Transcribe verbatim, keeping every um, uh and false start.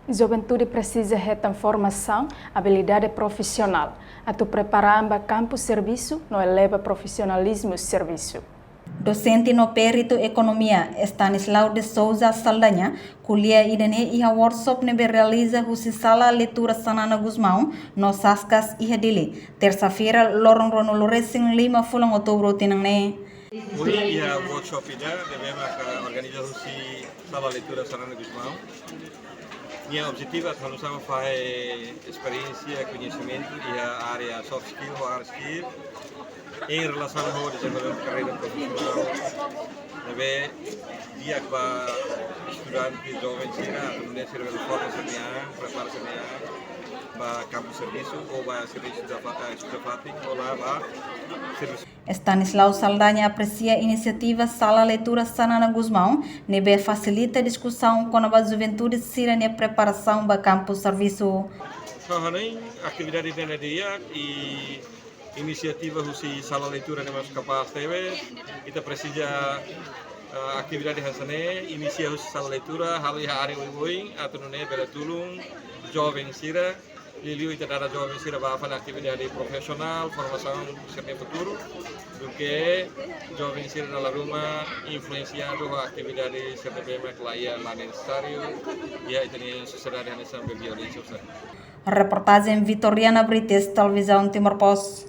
Juventude presiza hetan formasaun, abilidade profisionál, atu prepara an ba kampu servisu no eleva profisionalizmu servisu. Dosente no peritu ekonomia, Stanislau de Souza Saldanha, ko'alia ida-ne'e iha workshop ne'ebé realiza husi Sala Leitura Xanana Gusmão, no Saskas iha Dili, tersa-feira, loron ruanulu resin lima fulan Outubru tinan ne'e. Ohin iha workshop ida ne'ebé maka organiza husi Sala Leitura Xanana Gusmão. Nia objetivu atu halo sama fahe esperiénsia, koñesimentu iha área soft skill ho hard skill em relasaun ho dezenvolvimentu karreira profisionál. Ne'ebé di'ak ba estudante joven sira atu nune'e sira bele forma sira-nia an, prepara sira-nia an ba kampu servisu ou ba servisu da fa-, eh, estuda fatin ou la ba servisu. Stanislau Saldanha apresia inisiativa Sala Leitura Xanana Gusmão, ne'ebé fasilita diskusaun kona-ba juventude sira-nia preparasaun ba kampu servisu. Ha'u hanoin atividade ida-ne'e di'ak i inisiativa husi Sala Leitura ne'e mós kapás tebes. Ita presiza, eh, atividade hanesan ne'e, inisia husi Sala Leitura, halo iha área oioin, atu nune'e bele tulun joven sira, liuliu ita dada joven sira ba fali atividade profisionál, formasaun sira-nia futuru, duké joven sira dala ruma influensiadu ho atividade sira ne'ebé mak la iha, la nesesáriu iha ita-nia sosiedade hanesan be violénsia usai. Reportajen Vitoriana Brites, Televizaun Timor Post.